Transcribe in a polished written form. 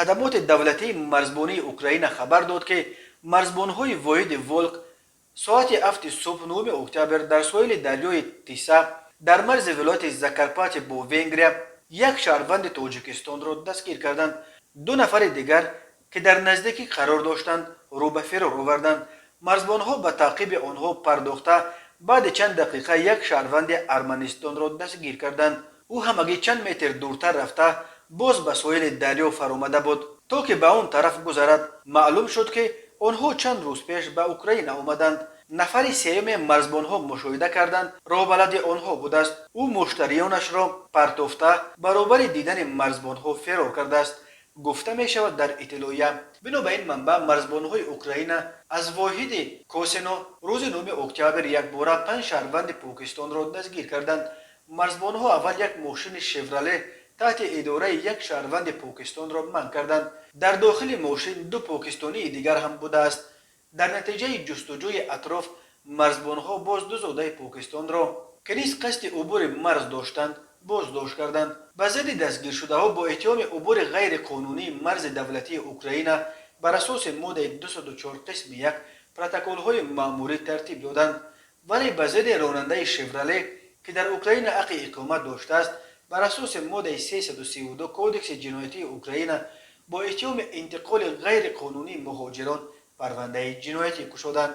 Хадамоти давлатии марзбонии Украина хабар дод, ки марзбонҳои воҳиди «Волк» соати 7-и субҳ 9 октябр дар соҳили дарёи Тиса дар марзи вилояти Закарпатье бо Венгрия як шаҳрванди Тоҷикистонро дастгир карданд. Ду нафари дигар, ки дар наздикӣ қарор доштанд, рӯ ба фирор оварданд. Марзбонҳо ба таъқиби онҳо пардохта, баъди чанд дақиқа як шаҳрванди Арманистонро дастгир карданд. Ӯ ҳамагӣ чанд метр дуртар рафта, боз ба соҳили дарё фаромада буд, то ки ба он тараф гузарад. Маълум шуд, ки онҳо чанд рӯз пеш ба Украина омаданд. Нафари сеюме марзбонҳо мушоҳида карданд, роҳбалади онҳо будааст. Ӯ муштариёнашро партофта, баробари дидани марзбонҳо ферор кардааст, гуфта мешавад дар иттилоия. Бино ба ин манбаъ, марзбонҳои Украина аз воҳиди Косино рӯзи 9 октябр якбора панҷ шаҳрванди Покистонро дастгир карданд. Марзбонҳо аввал як мошини «Шеврале» таҳти идораи як шаҳрванди Покистонро манъ карданд. Дар дохили мошин ду покистонии дигар ҳам будааст. Дар натиҷаи ҷустуҷӯи атроф марзбонҳо боз ду зодаи Покистонро, ки низ қасди убури марз доштанд, боздошт карданд. Ба зидди дастгиршудаҳо бо иттиҳоми убури ғайриқонунии марзи давлатии Украина бар асоси моддаи 204 қисми 1 протоколҳои маъмурӣ тартиб доданд, вале ба зидди ронандаи «Шеврале», ки дар Украина ҳаққи иқомат доштааст, бар асоси моддаи 332 Кодекси ҷиноятии Украина бо иттиҳоми интиқоли ғайриқонунии муҳоҷирон парвандаи ҷиноятӣ кушоданд.